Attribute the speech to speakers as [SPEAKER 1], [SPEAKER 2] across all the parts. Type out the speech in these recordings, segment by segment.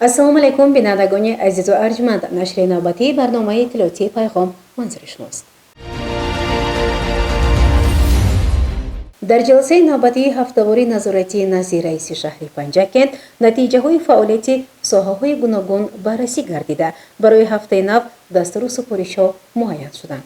[SPEAKER 1] Ассалому алайкум, бинандагони азизу арҷманд. Нашри навбатии барномаи иттилоотии «Пайғом» манзури шумост. Дар ҷаласаи навбатии ҳафтавории назоратии назди раиси шаҳри Панҷакент натиҷаҳои фаъолияти соҳаҳои гуногун баррасӣ гардида, барои ҳафтаи нав дастуру супоришҳо муайян шуданд.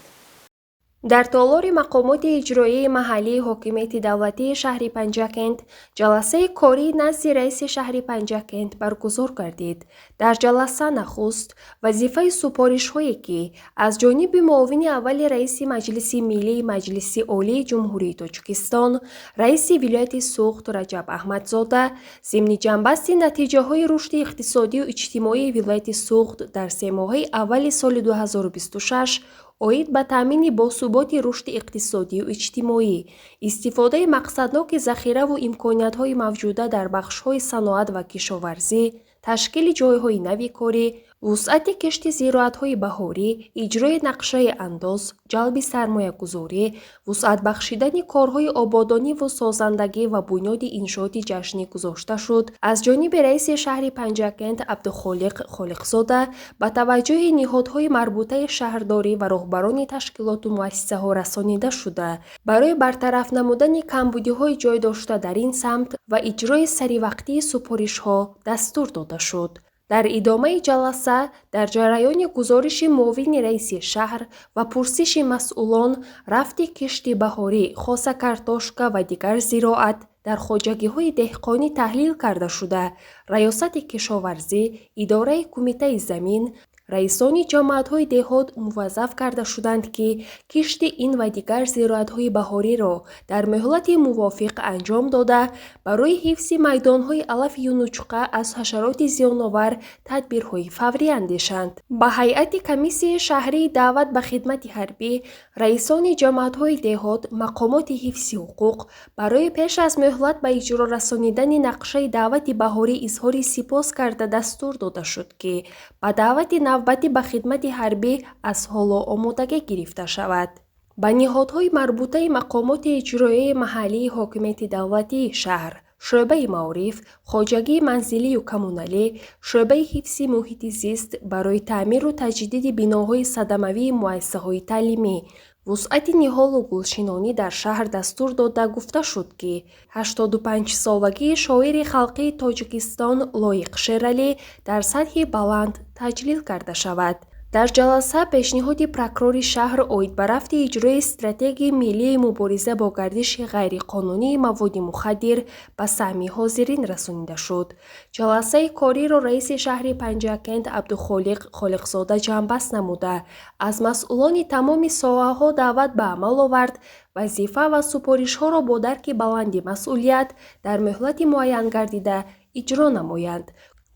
[SPEAKER 2] Дар толори мақомоти иҷроияи маҳаллии ҳокимияти давлатии шаҳри Панҷакент ҷаласаи кории назди раиси шаҳри Панҷакент баргузор гардид. Дар ҷаласа нахуст вазифаи супоришҳое, ки аз ҷониби муовини аввали раиси Маҷлиси Миллии Маҷлиси Олии Ҷумҳурии Тоҷикистон, раиси вилояти Суғд Раҷаб Аҳмадзода зимни ҷамъбасти натиҷаҳои рушди иқтисодию иҷтимоии вилояти Суғд дар семоҳаи аввали соли 2026 оид ба таъмини босуботи рушди иқтисодию иҷтимоӣ, истифодаи мақсадноки захираву имкониятҳои мавҷуда дар бахшҳои саноат ва кишоварзӣ, ташкили ҷойҳои нави корӣ, вусъати кишти зироатҳои баҳорӣ, иҷрои нақшаи андоз, ҷалби сармоягузорӣ, вусъат бахшидани корҳои ободониву созандагӣ ва бунёди иншооти ҷашнӣ гузошта шуд, аз ҷониби раиси шаҳри Панҷакент Абдухолиқ Холиқзода ба таваҷҷӯҳи ниҳодҳои марбутаи шаҳрдорӣ ва роҳбарони ташкилоту муассисаҳо расонида шуда, барои бартараф намудани камбудиҳои ҷой дошта дар ин самт ва иҷрои саривақтии супоришҳо дастур дода шуд. Дар идомаи ҷаласа дар ҷараёни гузориши муовини раиси шаҳр ва пурсиши масъулон рафти кишти баҳорӣ, хоса картошка ва дигар зироат дар хоҷагиҳои деҳқонӣ таҳлил карда шуда, Раёсати кишоварзӣ, идораи кумитаи замин, раисони ҷамоатҳои деҳот муваззаф карда шуданд, ки кишти ин ва дигар зироатҳои баҳориро дар муҳлати мувофиқ анҷом дода, барои ҳифзи майдонҳои алафи юнучқа аз ҳашароти зиёновар тадбирҳои фаврӣ андешанд. Ба ҳайати комиссияи шаҳрии даъват ба хидмати ҳарбӣ, раисони ҷамоатҳои деҳот, мақомоти ҳифзи ҳуқуқ барои пеш аз муҳлат ба иҷро расонидани нақшаи даъвати баҳорӣ изҳори сипос карда дастур дода шуд, ки ба даъвати навбатӣ ба хидмати ҳарбӣ аз ҳоло омодагӣ гирифта шавад. Ба ниҳодҳои марбутаи мақомоти иҷроияи маҳаллии ҳокимияти давлатии шаҳр, шӯъбаи маориф, хоҷагии манзилию коммуналӣ, шӯъбаи ҳифзи муҳити зист барои таъмиру таҷдиди биноҳои садамавии муассисаҳои таълимӣ, вусъати ниҳолу гулшинонӣ дар шаҳр дастур дода гуфта шуд, ки 85-солагии шоири халқии Тоҷикистон Лоиқ Шералӣ дар сатҳи баланд таҷлил карда шавад. Дар ҷаласа пешниҳоди прокурори шаҳр оид ба рафти иҷрои стратегияи миллии мубориза бо гардиши ғайриқонунии маводи мухаддир ба саҳми ҳозирин расонида шуд. Ҷаласаи кориро раиси шаҳри Панҷакент Абдухолиқ Холиқзода ҷамъбаст намуда, аз масъулони тамоми соҳаҳо даъват ба амал овард вазифа ва супоришҳоро бо дарки баланди масъулият дар муҳлати муайян гардида иҷро намоянд.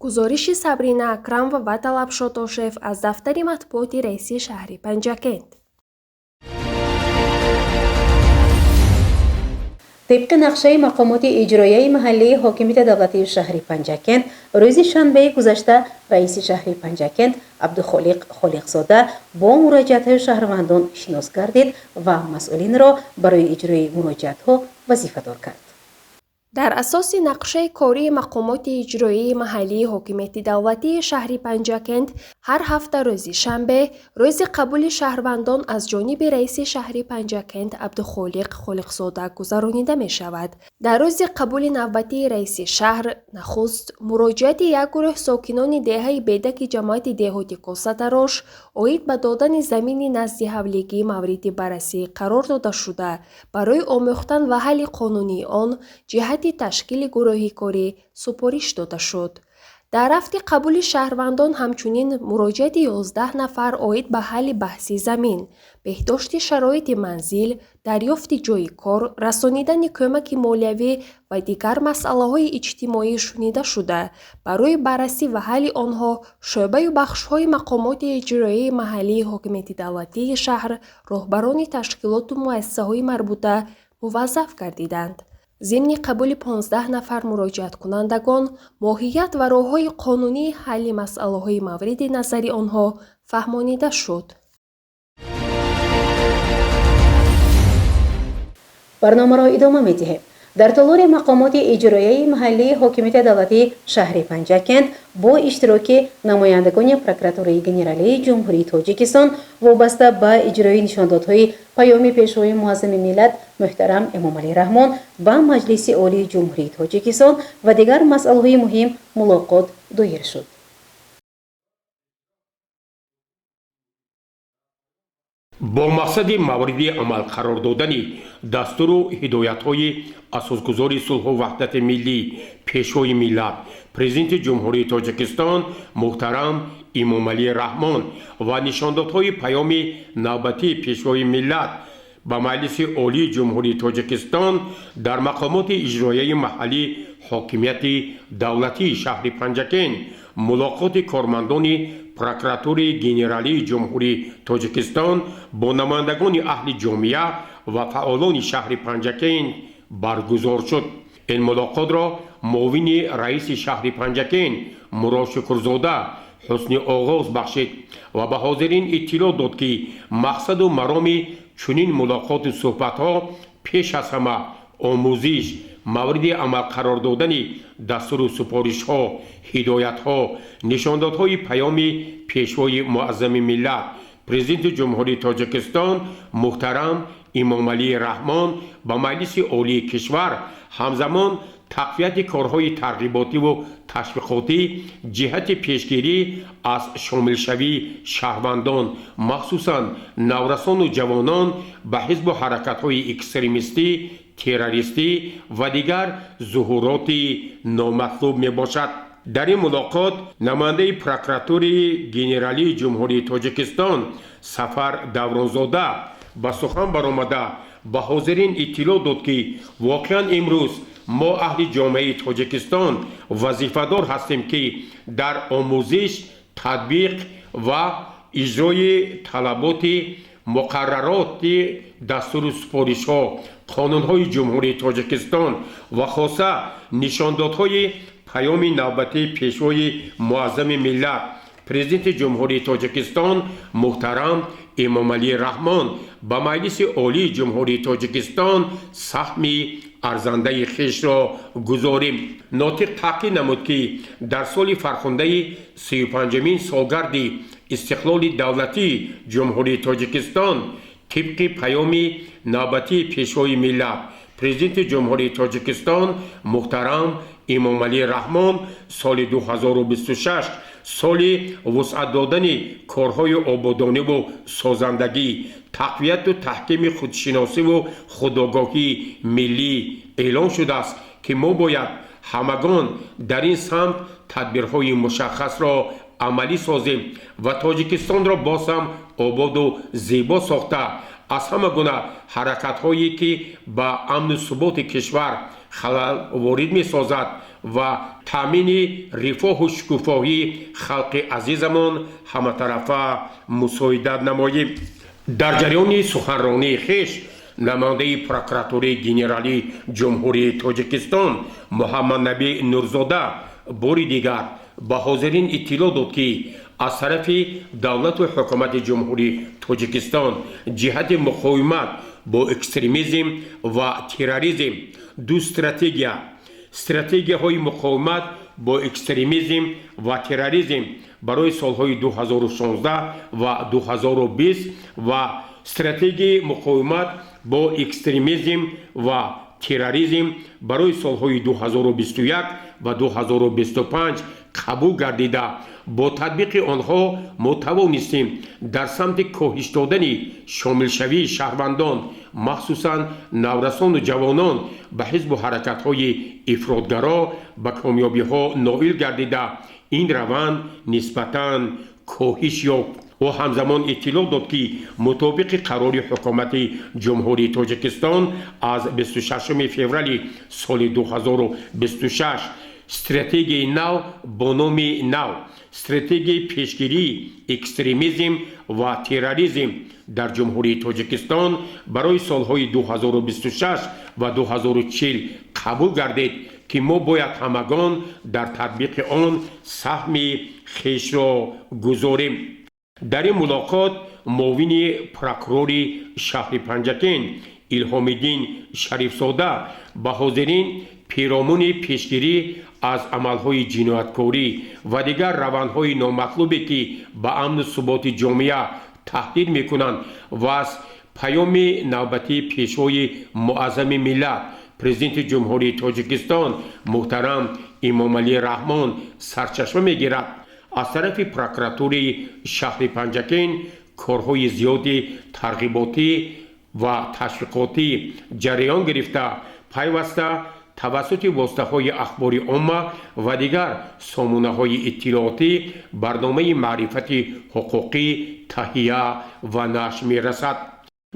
[SPEAKER 2] Гузориши Сабрина Акрамова ва Талаб Шотошев аз дафтари матбуоти раиси шаҳри Панҷакент.
[SPEAKER 1] Тибқи нақшаи мақомоти иҷроияи маҳаллии ҳокимияти давлатии шаҳри Панҷакент, рӯзи шанбеи гузашта раиси шаҳри Панҷакент Абдухолиқ Холиқзода бо муроҷиатҳои шаҳрвандон шинос гардид ва масъулинро барои иҷрои муроҷиатҳо вазифадор кард.
[SPEAKER 2] Дар асоси нақшаи кории мақомоти иҷроияи маҳаллии ҳокимияти давлатии шаҳри Панҷакент ҳар ҳафта рӯзи шанбе рӯзи қабули шаҳрвандон аз ҷониби раиси шаҳри Панҷакент Абдухолиқ Холиқзода гузаронида мешавад. Дар рӯзи қабули навбатии раиси шаҳр нахуст муроҷиати як гурӯҳ сокинони деҳаи Бедаки ҷамоати деҳоти Косатарош оид ба додани замини назди ҳавлигӣ мавриди баррасӣ қарор дода шуда, барои омӯхтан ва ҳалли қонунии он ҷиҳати ташкили гурӯҳи корӣ супориш дода шуд. Дар рафти қабули шаҳрвандон ҳамчунин муроҷиати 11 нафар оид ба ҳалли баҳси замин, беҳдошти шароити манзил, дарёфти ҷойи кор, расонидани кӯмаки молиявӣ ва дигар масъалаҳои иҷтимоӣ шунида шуда, барои баррасӣ ва ҳалли онҳо шӯъбаю бахшҳои мақомоти иҷроияи маҳаллии ҳокимияти давлатии шаҳр, роҳбарони ташкилоту муассисаҳои марбута муваззаф гардиданд. Зимни қабули 15 нафар муроҷиаткунандагон моҳият ва роҳҳои қонунии ҳалли масъалаҳои мавриди назари онҳо фаҳмонида шуд.
[SPEAKER 1] Барномаро идома медиҳем. Дар толори мақомоти иҷроияи маҳаллии ҳокимияти давлатии шаҳри Панҷакент бо иштироки намояндагони Прокуратураи Генералии Ҷумҳурии Тоҷикистон вобаста ба иҷрои нишондодҳои Паёми Пешвои Муаззами миллат муҳтарам Эмомалӣ Раҳмон ба Маҷлиси Олии Ҷумҳурии Тоҷикистон ва дигар масъалаҳои муҳим мулоқот доир шуд.
[SPEAKER 3] Бо мақсади мавриди амал қарор додани дастуру ҳидоятҳои асосгузори сулҳу ваҳдати миллӣ, Пешвои миллат, Президенти Ҷумҳурии Тоҷикистон муҳтарам Эмомалӣ Раҳмон ва нишондодҳои Паёми навбатии Пешвои миллат ба Маҷлиси Олии Ҷумҳурии Тоҷикистон дар мақомоти иҷроияи маҳаллии ҳокимияти давлатии шаҳри Панҷакент мулоқоти кормандони Прокуратураи Генералии Ҷумҳурии Тоҷикистон бо намояндагони аҳли ҷомеа ва фаъолони шаҳри Панҷакент баргузор шуд. Ин мулоқотро муовини раиси шаҳри Панҷакент Мурод Шукрзода ҳусни оғоз бахшид ва ба ҳозирин иттилоъ дод, ки мақсаду мароми чунин мулоқоту суҳбатҳо пеш аз ҳама омӯзиш, мавриди амал қарор додани дастуру супоришҳо, ҳидоятҳо, нишондодҳои Паёми Пешвои Муаззами миллат, Президенти Ҷумҳурии Тоҷикистон муҳтарам Эмомалӣ Раҳмон ба Маҷлиси Олии кишвар, ҳамзамон тақвияти корҳои тарғиботиву ташвиқотӣ ҷиҳати пешгирӣ аз шомилшавии шаҳрвандон, махсусан наврасону ҷавонон, ба ҳизбу ҳаракатҳои экстремистӣ, террористӣ ва дигар зуҳуроти номатлуб мебошад. Дар ин мулоқот намояндаи Прокуратураи Генералии Ҷумҳурии Тоҷикистон Сафар Давронзода ба сухан баромада ба ҳозирин иттилоъ дод, ки воқеан имрӯз мо, аҳли ҷомеаи Тоҷикистон, вазифадор ҳастем, ки дар омӯзиш, татбиқ ва иҷрои талаботи муқаррароти дастуру супоришҳо, қонунҳои Ҷумҳурии Тоҷикистон ва хоса нишондодҳои Паёми навбатии Пешвои Муаззами миллат, Президенти Ҷумҳурии Тоҷикистон муҳтарам Эмомалӣ Раҳмон ба Маҷлиси Олии Ҷумҳурии Тоҷикистон саҳми арзандаи хешро гузорем. Нотиқ таъкид намуд, ки дар соли фархундаи 35-умин солгарди истиқлоли давлатии Ҷумҳурии Тоҷикистон тибқи Паёми навбатии Пешвои миллат, Президенти Ҷумҳурии Тоҷикистон муҳтарам Эмомалӣ Раҳмон соли 2026 соли вусъат додани корҳои ободониву созандагӣ, тақвияту таҳкими худшиносиву худогоҳии миллӣ эълон шудааст, ки мо бояд ҳамагон дар ин самт тадбирҳои мушаххасро амалӣ созем ва Тоҷикистонро боз ҳам ободу зебо сохта, аз ҳама гуна ҳаракатҳое, ки ба амну суботи кишвар халал ворид месозад, ва таъмини рифоҳу шукуфоҳии халқи азизамон ҳаматарафа мусоидат намоем. Дар ҷараёни суханронии хеш намояндаи Прокуратураи Генералии Ҷумҳурии Тоҷикистон Муҳаммаднабӣ Нурзода бори дигар ба ҳозирин иттилоъ дод, ки аз тарафи давлату ҳукумати Ҷумҳурии Тоҷикистон ҷиҳати муқовимат бо экстремизм ва терроризм ду стратегия: стратегияҳои муқовимат бо экстремизм ва терроризм барои солҳои 2016 ва 2020 ва стратегияи муқовимат бо экстремизм ва терроризм барои солҳои 2021 ва 2025 қабул гардида, бо татбиқи онҳо мо тавонистем дар самти коҳиш додани шомилшавии шаҳрвандон, махсусан наврасону ҷавонон, ба ҳизбу ҳаракатҳои ифротгаро ба комёбиҳо ноил гардида, ин раванд нисбатан коҳиш ёфт. Ӯ ҳамзамон иттилоъ дод, ки мутобиқи қарори Ҳукумати Ҷумҳурии Тоҷикистон аз 26 феврали соли 2026 стратегияи нав бо номи нав «Стратегияи пешгирии экстремизм ва терроризм дар Ҷумҳурии Тоҷикистон барои солҳои 2026 ва 2040» қабул гардид, ки мо бояд ҳамагон дар татбиқи он саҳми хешро гузорем. Дар ин мулоқот муовини прокурори шаҳри Панҷакент Илҳомиддин Шарифзода ба ҳозирин пиромуни пешгирӣ аз амалҳои ҷинояткорӣ ва дигар равандҳои номатлубе, ки ба амну суботи ҷомеа таҳдид мекунанд, ва аз паёми навбатии Пешвои Муаззами миллат, Президенти Ҷумҳурии Тоҷикистон муҳтарам Эмомалӣ Раҳмон сарчашма мегирад, аз тарафи прокуратураи шаҳри Панҷакент корҳои зиёди тарғиботӣ ва ташвиқотӣ ҷараён гирифта, пайваста тавассути воситаҳои ахбори омма ва дигар сомонаҳои иттилоотӣ барномаи маърифати ҳуқуқӣ таҳия ва нашр мерасад.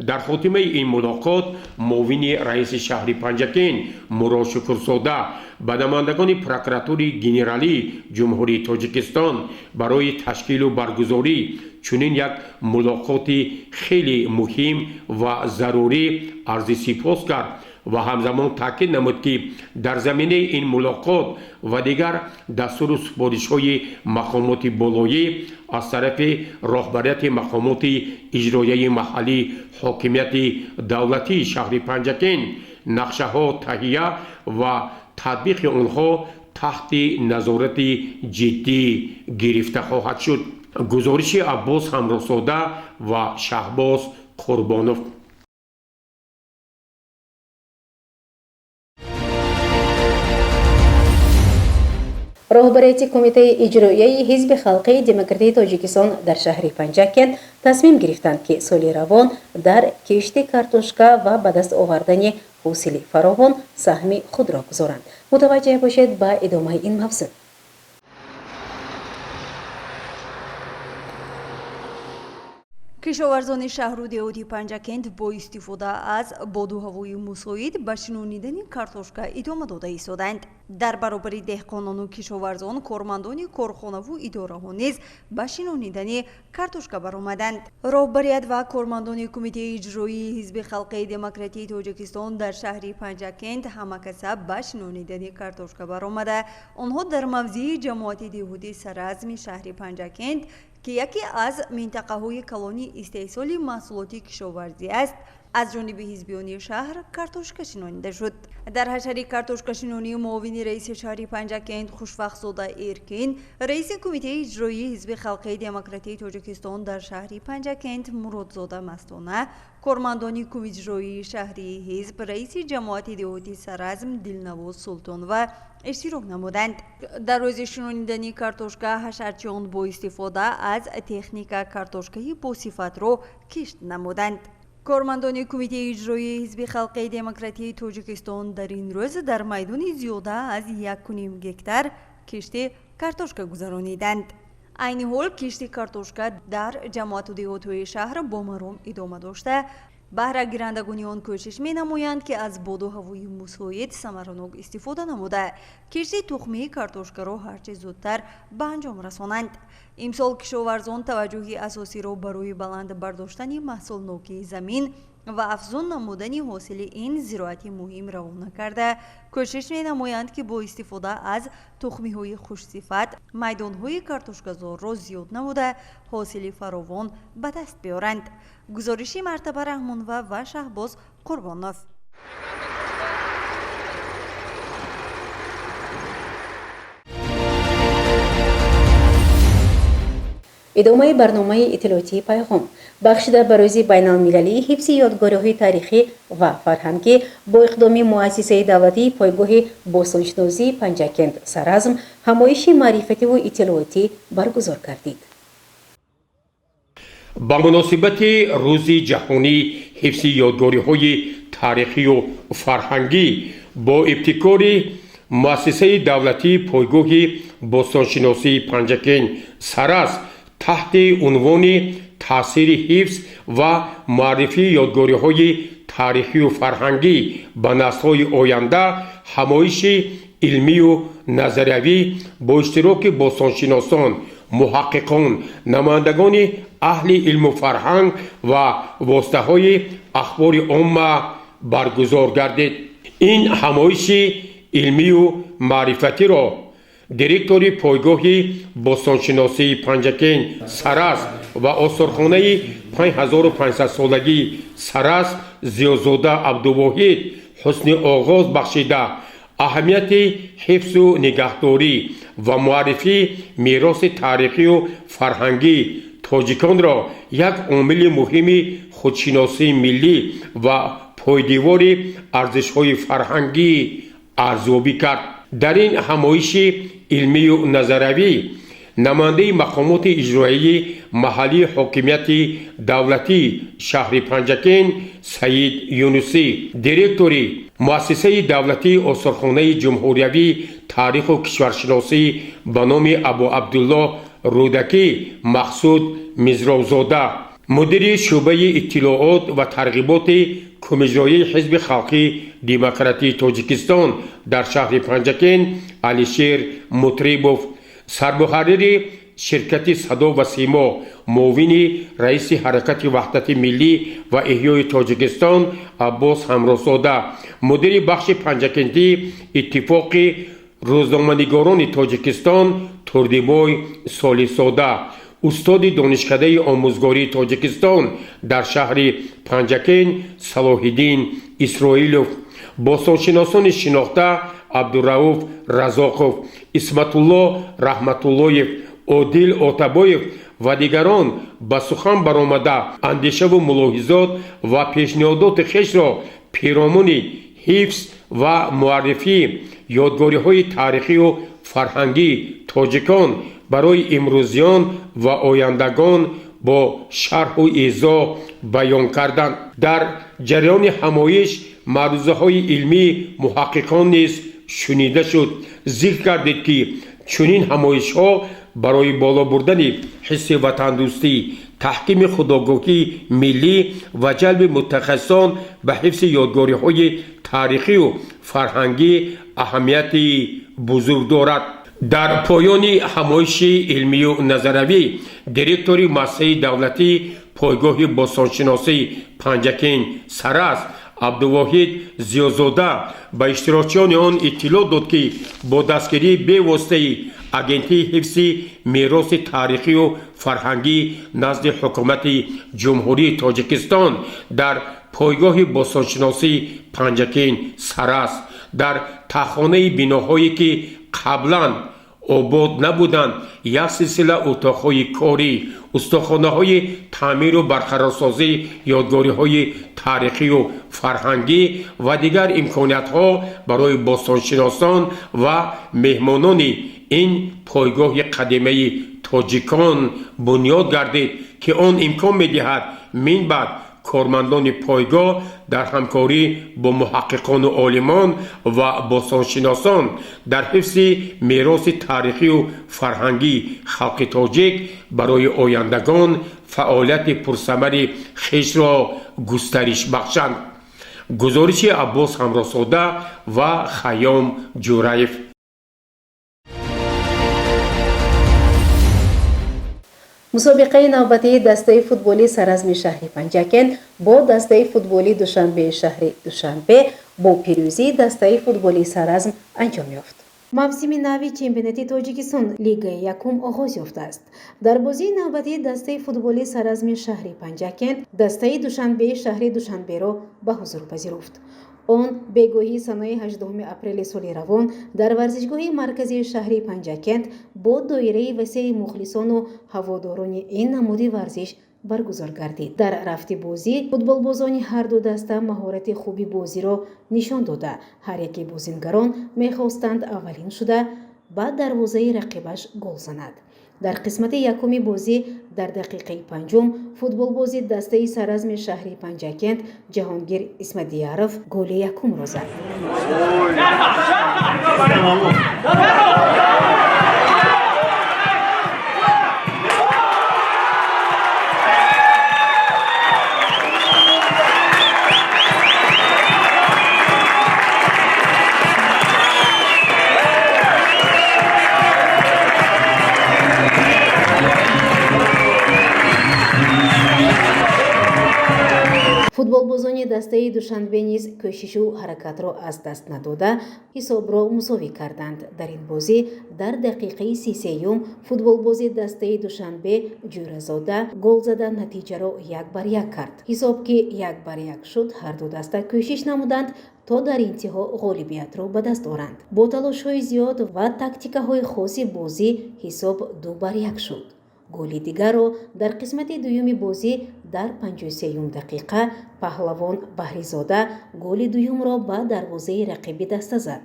[SPEAKER 3] Дар хотимаи ин мулоқот муовини раиси шаҳри Панҷакент Мурод Шукрзода ба намояндагони Прокуратураи Генералии Ҷумҳурии Тоҷикистон барои ташкилу баргузорӣ чунин як мулоқоти хеле муҳим ва зарурӣ арзи сипос кард ва ҳамзамон таъкид намуд, ки дар заминаи ин мулоқот ва дигар дастуру супоришҳои мақомоти болоӣ аз тарафи роҳбарияти мақомоти иҷроияи маҳаллии ҳокимияти давлатии шаҳри Панҷакент нақшаҳо таҳия ва татбиқи онҳо таҳти назорати ҷиддӣ гирифта хоҳад шуд. Гузориши Аббос Ҳамроҳзода ва Шаҳбоз Қурбонов.
[SPEAKER 1] Роҳбарияти Кумитаи иҷроияи Ҳизби халқии демократии Тоҷикистон дар шаҳри Панҷакент тасмим гирифтанд, ки соли равон дар кишти картошка ва ба даст овардани ҳосили фаровон саҳми худро гузоранд. Мутаваҷҷеҳ бошед ба идомаи ин мавзӯъ.
[SPEAKER 4] Кишоварзони шаҳру деҳоти Панҷакент бо истифода аз боду ҳавои мусоид ба шинонидани картошка идома дода истодаанд. Дар баробари деҳқонону кишоварзон, кормандони корхонаву идораҳо низ ба шинонидани картошка баромаданд. Роҳбарият ва кормандони Кумитаи иҷроии Ҳизби халқии демократии Тоҷикистон дар шаҳри Панҷакент ҳамакаса ба шинонидани картошка баромада, онҳо дар мавзеи ҷамоати деҳоти Саразми шаҳри Панҷакент, ки яке аз минтақаҳои калони истеҳсоли маҳсулоти кишоварзӣ аст, аз ҷониби ҳизбиёни шаҳр картошка шинонида шуд. Дар ҳашари картошкашинонии муовини раиси шаҳри Панҷакент Хушвақтзода Эркин, раиси Кумитаи иҷроии Ҳизби халқии демократии Тоҷикистон дар шаҳри Панҷакент Муродзода Мастона, кормандони кумиҷроии шаҳрии ҳизб, раиси ҷамоати деҳоти Саразм Дилнавоз Султонова иштирок намуданд. Дар рӯзи шинонидани картошка ҳашарчиён бо истифода аз техника картошкаи босифатро кишт намуданд. Кормандони Кумитаи иҷроии Ҳизби халқии демократии Тоҷикистон дар ин рӯз дар майдони зиёда аз 1,5 гектар кишти картошка гузарониданд. Айни ҳол кишти картошка дар ҷамоату деҳотҳои шаҳр бо маром идома дошта, баҳрагирандагони он кӯшиш менамоянд, ки аз боду ҳавои мусоид самаранок истифода намуда, кишти тухмии картошкаро ҳарчи зудтар ба анҷом расонанд. Имсол кишоварзон таваҷҷӯҳи асосиро барои баланд бардоштани маҳсулнокии замин ва афзун намудани ҳосили ин зироати муҳим равона карда, кӯшиш менамоянд, ки бо истифода аз тухмиҳои хушсифат майдонҳои картошказорро зиёд намуда, ҳосили фаровон ба даст биёранд. Гузориши Мартаба Раҳмонова ва Шаҳбоз Қурбонов.
[SPEAKER 1] Идомаи барномаи иттилоотии «Пайғом» бахшида ба рӯзи байналмилалии ҳифзи ёдгориҳои таърихӣ ва фарҳангӣ бо иқдоми Муассисаи давлатии пойгоҳи бостоншиносии Панҷакент Саразм ҳамоиши маърифативу иттилоотӣ баргузор гардид.
[SPEAKER 3] Ба муносибати Рӯзи ҷаҳонии ҳифзи ёдгориҳои таърихию фарҳангӣ бо ибтикори Муассисаи давлатии пойгоҳи бостоншиносии Панҷакент Саразм таҳти унвони «Таъсири ҳифз ва муаррифии ёдгориҳои таърихию фарҳангӣ ба наслҳои оянда» ҳамоиши илмию назариявӣ бо иштироки бостоншиносон, муҳаққиқон, намояндагони аҳли илму фарҳанг ва воситаҳои ахбори омма баргузор гардид. Ин ҳамоиши илмию маърифатиро Директори пойгоҳи бостоншиносии Панҷакент, Саразм ва осорхонаи 5500-солагии Саразм Зиёзода Абдувоҳид ҳусни оғоз бахшида, аҳамияти ҳифзу нигаҳдорӣ ва муаррифии мероси таърихию фарҳангии тоҷиконро як омили муҳими худшиносии миллӣ ва пойдевори арзишҳои фарҳангӣ арзёбӣ кард. Дар ин ҳамоиши илмию назариявӣ намояндаи мақомоти иҷроияи маҳаллии ҳокимияти давлатии шаҳри Панҷакент Саид Юнусӣ, директори муассисаи давлатии осорхонаи ҷумҳуриявии таъриху кишваршиносӣ ба номи Абу Абдуллоҳ Рӯдакӣ Мақсуд Мизровзода, мудири шӯъбаи иттилоот ва тарғиботи Кумиҷроии Ҳизби халқии демократии Тоҷикистон дар шаҳри Панҷакент Алишер Мутрибов, сармуҳаррири ширкати Садо ва Симо, муовини раиси Ҳаракати ваҳдати миллӣ ва эҳёи Тоҷикистон Аббос Ҳамроҳзода, мудири бахши панҷакентии Иттифоқи рӯзноманигорони Тоҷикистон Турдибой Солиҳзода, устоди Донишкадаи омӯзгории Тоҷикистон дар шаҳри Панҷакент Салоҳиддин Исроилов, бостоншиносони шинохта Абдурауф Разоқов, Исматулло Раҳматуллоев, Одил Отабоев ва дигарон ба сухан баромада, андешаву мулоҳизот ва пешниҳодоти хешро пиромуни ҳифз ва муаррифии ёдгориҳои таърихию фарҳангии тоҷикон барои имрӯзиён ва ояндагон бо шарҳу изоҳ баён карданд. Дар ҷараёни ҳамоиш маърузаҳои илмии муҳаққиқон низ шунида шуд. Зикр кардед, ки чунин ҳамоишҳо барои боло бурдани ҳисси ватандӯстӣ, таҳкими худогоҳии миллӣ ва ҷалби мутахассисон ба ҳифзи ёдгориҳои таърихию фарҳангӣ аҳамияти бузург дорад. Дар поёни ҳамоиши илмию назариявӣ директори муассисаи давлатии пойгоҳи бостоншиносии Панҷакент, Саразм Абдувоҳид Зиёзода ба иштирокчиёни он иттилоъ дод, ки бо дастгирии бевоситаи Агентии ҳифзи мероси таърихию фарҳангӣ назди Ҳукумати Ҷумҳурии Тоҷикистон дар пойгоҳи бостоншиносии Панҷакент, Саразм дар таҳхонаи биноҳое, ки қаблан обод набуданд, як силсила утоқҳои корӣ, устохонаҳои таъмиру барқарорсозии ёдгориҳои таърихию фарҳангӣ ва дигар имкониятҳо барои бостоншиносон ва меҳмонони ин пойгоҳи қадимаи тоҷикон бунёд гардид, ки он имкон медиҳад минбаъд кормандони пойгоҳ дар ҳамкорӣ бо муҳаққиқону олимон ва бостоншиносон дар ҳифзи мероси таърихию фарҳангии халқи тоҷик барои ояндагон фаъолияти пурсамари хешро густариш бахшанд. Гузориши Аббос Ҳамроҳзода ва Хайём Ҷураев.
[SPEAKER 1] Мусобиқаи навбатии дастаи футболи Саразми шаҳри Панҷакент бо дастаи футболи Душанбеи шаҳри Душанбе бо пирӯзии дастаи футболи Саразм анҷом ёфт. Мавсими нави чемпионати Тоҷикистон, лигаи якум, оғоз ёфтааст. Дар бозии навбатии дастаи футболи Саразми шаҳри Панҷакент дастаи Душанбеи шаҳри Душанберо ба ҳузур пазируфт. Он бегоҳии санаи 18 апрели соли равон дар варзишгоҳи марказии шаҳри Панҷакент бо доираи васеи мухлисону ҳаводорони ин намуди варзиш баргузор гардид. Дар рафти бозӣ футболбозони ҳарду даста маҳорати хуби бозиро нишон дода, ҳар яке бозингарон мехостанд аввалин шуда ба дарвозаи рақибаш гол занад. Дар қисмати якуми бозӣ дар дақиқаи панҷум футболбози дастаи Саразми шаҳри Панҷакент Ҷаҳонгир Исмадияров голи якумро зад. Футболбозони дастаи Душанбе низ кӯшишу ҳаракатро аз даст надода, ҳисобро мусовӣ карданд. Дар ин бозӣ дар дақиқаи 33-юм футболбози дастаи Душанбе Ҷӯразода гол зада, натиҷаро 1-1 кард. Ҳисоб ки 1-1 шуд, ҳарду даста кӯшиш намуданд, то дар интиҳо ғолибиятро ба даст оранд. Бо талошҳои зиёд ва тактикаҳои хоси бозӣ ҳисоб 2-1 шуд. Голи дигарро дар қисмати дуюми бозӣ дар 53-юм дақиқа Паҳлавон Баҳризода голи дуюмро ба дарвозаи рақиби даста зад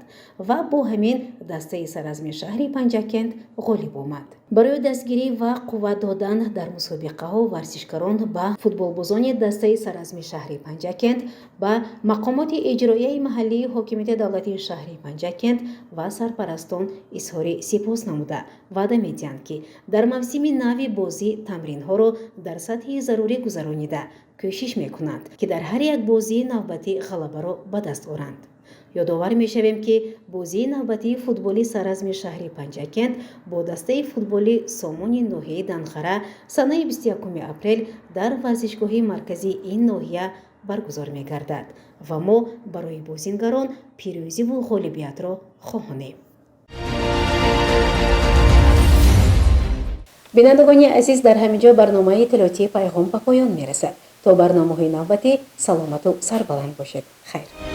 [SPEAKER 1] ва бо ҳамин дастаи саразми шаҳри Панҷакент ғолиб омад. Барои дастгирӣ ва қувват додан дар мусобиқаҳо варзишгарон ба футболбозони дастаи саразми шаҳри Панҷакент, ба мақомоти иҷроияи маҳаллии ҳокимияти давлатии шаҳри Панҷакент ва сарпарастон изҳори сипос намуда, ваъда медиҳанд, ки дар мавсими нави бозӣ тамринҳоро дар сатҳи зарурӣ гузаронида, кӯшиш мекунанд, ки дар ҳар як бозии навбатӣ ғалабаро ба даст оранд. Ёдовар мешавем, ки бозии навбатии футболи саразми шаҳри Панҷакент бо дастаи футболи Сомони ноҳияи Данғара санаи 21 апрел дар варзишгоҳи марказии ин ноҳия баргузор мегардад ва мо барои бозингарон пирӯзиву ғолибиятро хоҳонем. Бинандагони азиз, дар ҳамин ҷо барномаи иттилоотии Пайғом ба поён мерасад. То барномаҳои навбатӣ саломату сарбаланд бошед. Хайр.